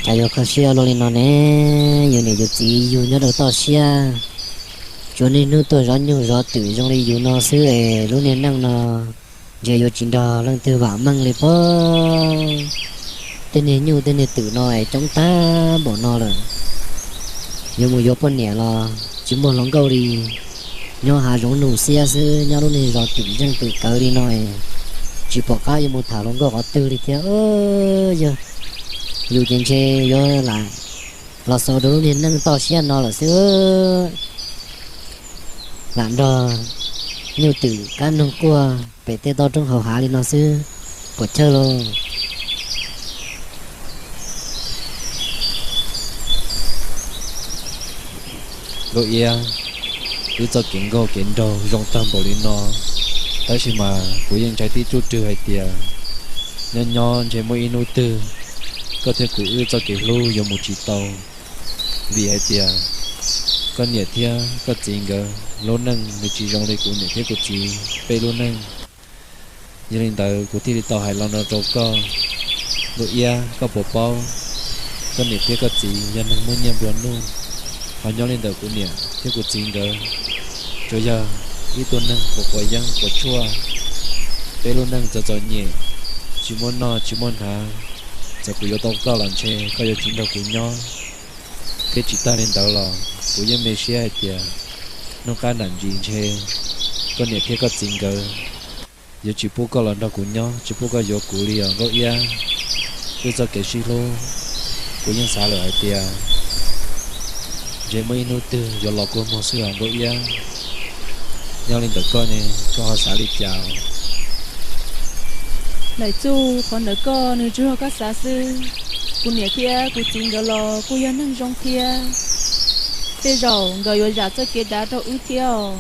Cas yuav kho siab luaj li no ne? Yus niam yus txiv yug nyob rau toj siab, tsuas niaj hnub tuaj zov nyuj zov twm zoo li yus no xwb es lub niag neej no ntshe yuav tsis nrog leej twg vam meej li pob. Tej niag nyuj tej niag twm no es coob tag npaum no lawm, yuav mus yuav poj niam los tsis muaj hluas nkauj li. Nyob hav zoov nus xiab xwb, nyob lub niag zos twm zeej twm kawv li no es tsis pom qab yuav mus tham hluas nkauj qhov twg li thiab. Yog yus ces ntshe yuav lam los xaus rau lub niag neej toj siab no lawm xwb. Lam nrog nyuj twm kab noog quaj pem tej toj roob hauv hav li no xwb, puas chawj lauj? Nkauj Iab, wb txoj kev nkauj kev nraug zoo tag npaum li no, tab sis mas kuv yeej ntshai tib tsuj rwg hais tias nyob nyob ntshe muaj ib hnub twg koj thiab kuv wb txoj kev hlub yuav mus tsis tau, vim hais tias koj niam thiab koj txiv nkawd lub neej nws tsis zoo li kuv niam thiab kuv txiv peb lub neej. Yog li ntawd kuv thiaj li tau hais lo no rau koj. Nkauj Iab, koj puas paub, koj niam thiab koj txiv yog neeg muaj nyiaj nplua nuj, ho nyob li ntawm kuv niam thiab kuv txiv nkawd tsuas yog ib tug neeg quav quav yeeb quav tshuaj. Peb lub neej txom txom nyem, tsis muaj noj tsis muaj hnav, txawm kuv yuav tau koj los ntshe koj yuav tsis nrog kuv nyob. Thiab tsis tag li ntawd los kuv yeej me siab hais tias hnub qab nram ntsis ntshe koj niam thiab koj txiv nkawd yuav tsis pub koj los nrog kuv nyob, tsis pub koj yuav kuv li os Nkauj Iab. Wb txoj kev sib hlub, kuv yeej xav lawm hais tias ntshe muaj ib hnub twg yuav los kua muag xwb os Nkauj Iab. Nyob li ntawm koj ne, koj ho xav li cas? Laim Txuj, qhov ntawm koj nws tsuas yog koj xav xwb. Kuv niam thiab kuv txiv nkawd los kuj yog neeg zoo thiab, tej zaum nkawd yuav zam txoj kev dav rau wb thiab os.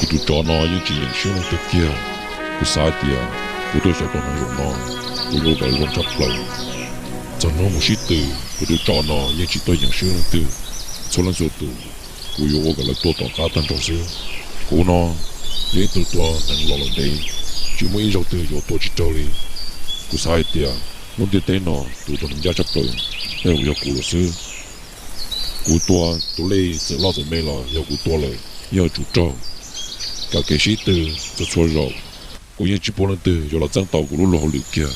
Kuv tus tsov no yeej tsis yeem siab leej twg kiag. Kuv xav hais tias kuv tuaj xyuas tau nws zaum no, kuv yuav ua kom zoo tshaj plaws. Txog hnub mus sib tw, kuv tus tsov no yeej tsis tuaj yeem siab leej twg. Txhua leej txhua tus, kuv yuav ua kom lawv tuag tom qab tag nrho xwb. Kuv no yog ib tug tuag neeg los lawm ntev, tsis muaj ib zaug twg yuav tuag tsis raug li. Kuv xav hais tias lub ntiaj teb no tus tuag neeg ncaj tshaj plaws, tej zaum yog kuv lawm xwb. Kuv tua tus lej txawm loj txawm me los yog kuv tua lawm yeej yuav tsum raug. Kav kev sib tw txhua txhua zaus, kuv yeej tsis pub leej twg yuav los txeeb tau kuv lub luag hauj lwm kiag.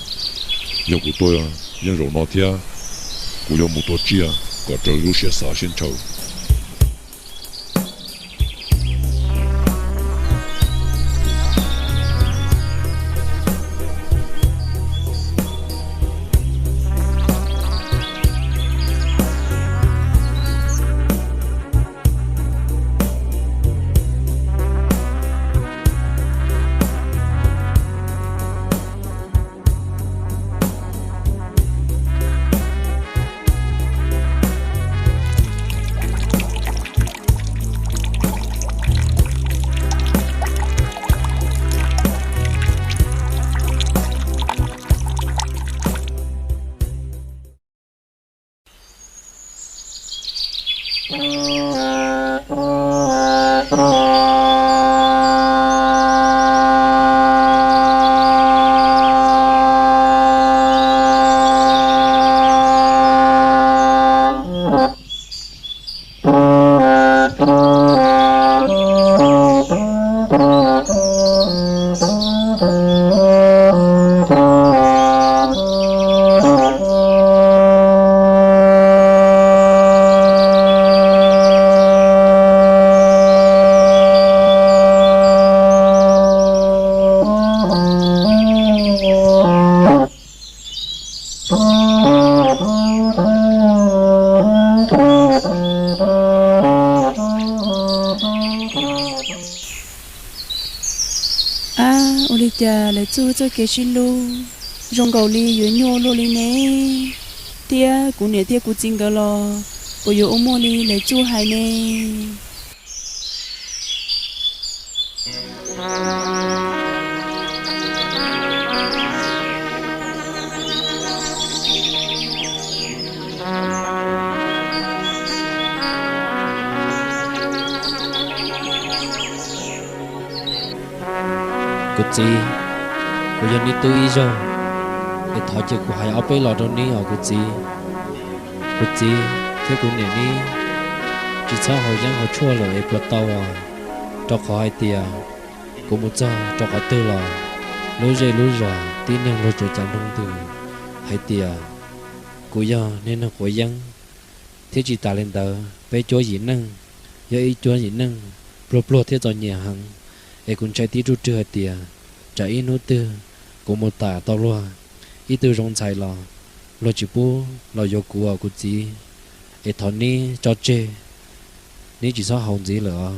Yog kuv tua yeej zaum no thiab, kuv yuav mus tua tsiaj kom raws li lub siab xav siab ntshaw. Cas Lawv Txuj txoj kev sib hlub zoo nkaus li yuav nyuaj luaj li ne? Thiab kuv niam thiab kuv txiv nkawd los puas yuav ua muaj li Lawv Txuj hais ne? Kuv txiv, kuv yog neb tub ib zaug, es thov cia kuv hais ob peb los rau neb os kuv txiv. Kuv txiv thiab kuv niam neb tsis txhob haus yeeb haus tshuaj lawm es puas tau os? Rau qhov hais tias kuv mus txog rau qhov twg los lub zej lub zos tib neeg luag tsuas cav nroo ntws hais tias kuv yog niag neeg quav yeeb. Thiab tsis tas li ntawd, peb cuab yim neej yog ib cuab yim neej pluag pluag thiab txom nyem heev, es kuv ntshai tib ruj rwg hais tias tsam ib hnub twg kuv mus tham tau luag ib tug zoo ntxhais los luag tsis pub los yuav kuv os kuv txiv. Es thov neb tso tseg, neb tsis txhob haus ntxiv lawm os.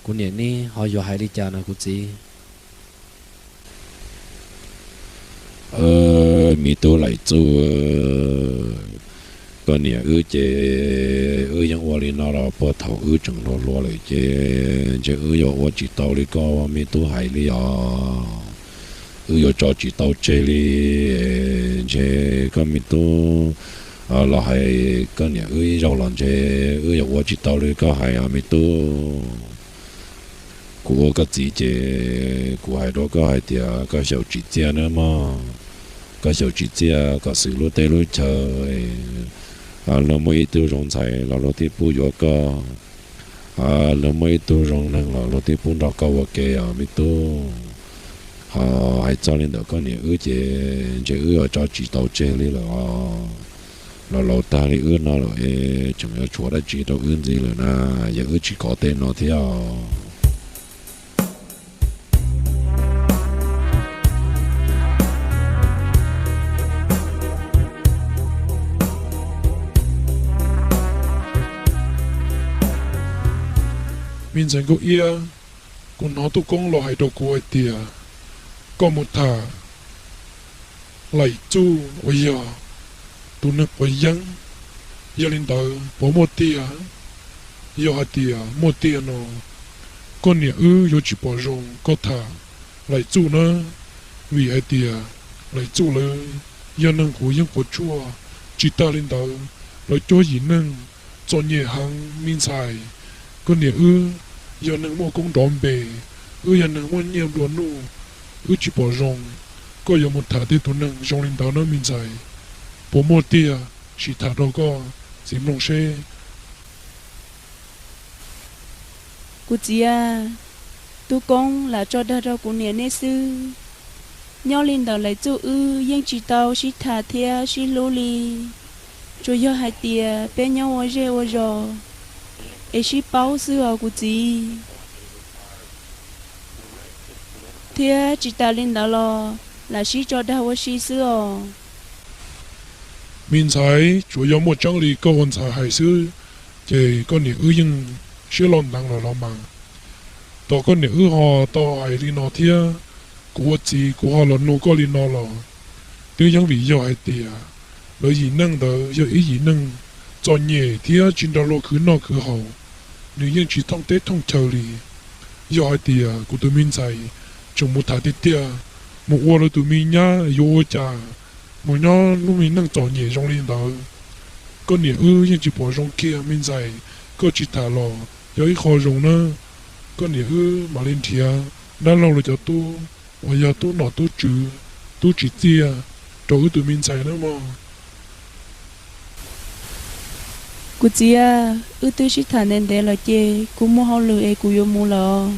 Kuv niam neb ho yuav hais li cas no kuv txiv? Me tub Laim Txuj, koj niam wb ces wb yeej ua li no los puag thaum wb tseem hluas hluas lawm ces ntshe wb yuav ua tsis tau li koj me tub hais li os. Wb yuav tso tsis tau tseg li. Ntshe koj me tub los hais koj niam wb ib zaug los ntshe wb yuav ua tsis tau li koj hais os me tub. Kuv ua koj txiv ces kuv hais rau koj hais tias koj xyaum tsim txiaj nawb mog. Koj xyaum tsim txiaj kom xwm lub teb lub chaw, luag muaj ib tug zoo ntxhais los luag thiaj pub yuav koj. Luag muaj ib tug zoo neeg los luag thiaj pub nrog koj ua ke os me tub. Ho hais txog li ntawm koj niam wb ces ntshe wb yuav tso tsis tau tseg li lawm os. Los laus tag li wb no lawm es tseem yuav tshuav dab tsi rau wb ntxiv lawm na, yog wb tsis kov tej no thiab os. Me ntxhais Nkauj Iab, kuv hnov Tub Koob los hais rau kuv hais tias koj mus tham Laim Txuj uas yog tus neeg quav yeeb, yog li ntawd puas muaj tiag? Yog hais tias muaj tiag no, koj niam wb yuav tsis pom zoo koj tham Laim Txuj na, vim hais tias Laim Txuj lawv yog neeg quav yeeb quav tshuaj. Tsis tas li ntawd, lawv cuab yim neej txom nyem heev me ntxhais. Koj niam wb yog neeg muaj koob nrov npe, wb yog neeg muaj nyiaj nplua nuj, wb tsis pom zoo koj yuav mus tham tej tus neeg zoo li ntawd na me ntxhais. Puas muaj tiag? Sim tham rau koj txiv mloog seb. Kuv txiv a, Tub Koob lam tso dag rau kuv niam neb xwb. Nyob li ntawm Laim Txuj wb yeej tsis tau sib tham thiab sib hlub li. Tsuas yog hais tias peb nyob ua zej ua zos es sib paub xwb os kuv txiv. Thiab tsis tas li ntawd los lam sib tso dag ua si xwb os. Me ntxhais, tsuas yog muaj tseeb li koj ua ntxhais hais xwb, ces koj niam wb yeej siab loj ntev lawm los mas. Tos koj niam wb ho tau hais li no thiab, kuv ua txiv kuv ho los nug koj li no los twb yeej vim yog hais tias lawv yim neej ntawd yog ib yim neej txom nyem thiab tsis nrog luag khwv noj khwv haus, nws yeej tsis thooj teb thooj chaw li. Yog hais tias kuv tus me ntxhais tseem mus tham tiag tiag, mus ua lawv tus me nyab yuav ua cas mus nyob lub me neej txom nyem zoo li ntawd? Koj niam wb yeej tsis pom zoo kiag me ntxhais, koj tsis tham los yog ib qho zoo na. Koj niam wb mam li nrhiav dab laug lawv cov tub uas yog tub nom tub tswv, tub tsim txiaj rau wb tus me ntxhais nawb mog. Kuv txiv, wb twb sib tham ntev ntev lawm ces kuv muaj hauj lwm es kuv yuav mus lawm.